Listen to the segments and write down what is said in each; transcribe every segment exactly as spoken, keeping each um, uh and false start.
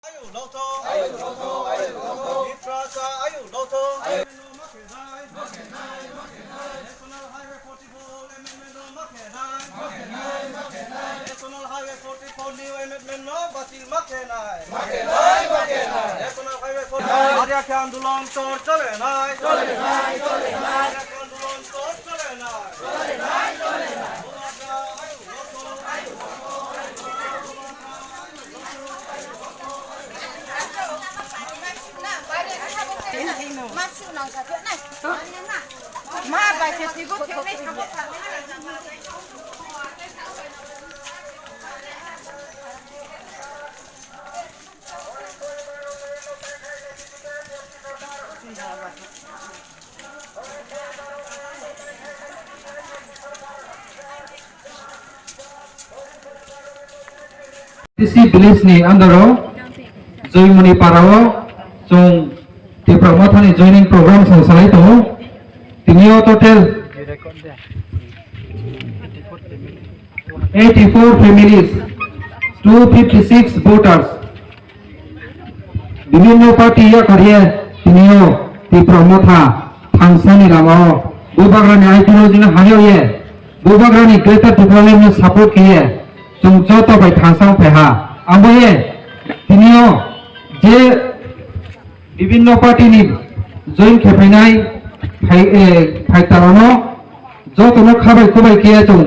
Ayu loto, ayu loto, ayu loto. Tiprasa ayu loto. National Highway forty-four amendment no ma khenai. National Highway forty-four new amendment no batil ma khenai. National Highway forty-four. Ariya khe andolon tor chole nai. Ariya khe andolon tor chole nai. T C village ni under o Joymoni para o chwng Tipra Motha ni joining program chwng salai tongo. Tini o total eighty-four families, two fifty-six voters, bibhinno party yakarwi tini o Tipra Motha thangsani lama o Bubagrani ideology no hamya ye Bubagrani Greater Tipraland no support khe ye chwng joto bai thangsa wng phai ha. Abo ye tini o je bibhinno party ni join khe phainai phai, eh, phai tarano joto no khabai kubai khe chwng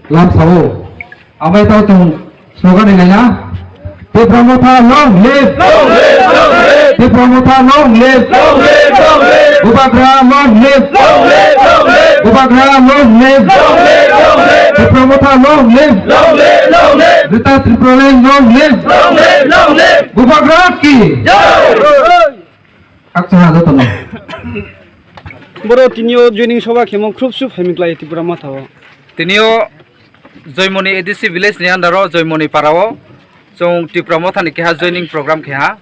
lamsa o. Amai tao chwng slogan ni laina. Tipra Motha long live! Long live, long live! Tipra Motha long live! Long live, long live! Bubagra long live! Long live, long live! Bubagra long live! Long live, long live! Tipra Motha long live! Long live, long live! Greater Tipraland long live! Long live, long live! Bubagra ki! Jai! Hakcha ha jotono. Boro tini o joining soba khemo khrupsu phaimikhlai Tipra Motha o. Tini o Joymoni A D C village ni under o Joymoni para o chwng Tipra Motha ni keha joining program khe ha.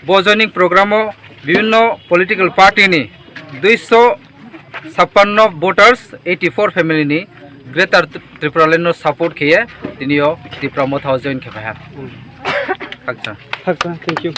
Bo joining program o bibhinno political party ni duiso chhappanno voters eighty-four family ni Greater Tipraland no support khe ye tini o Tipra Motha o join khe phai ha. Hakcha. Hakcha, thank you.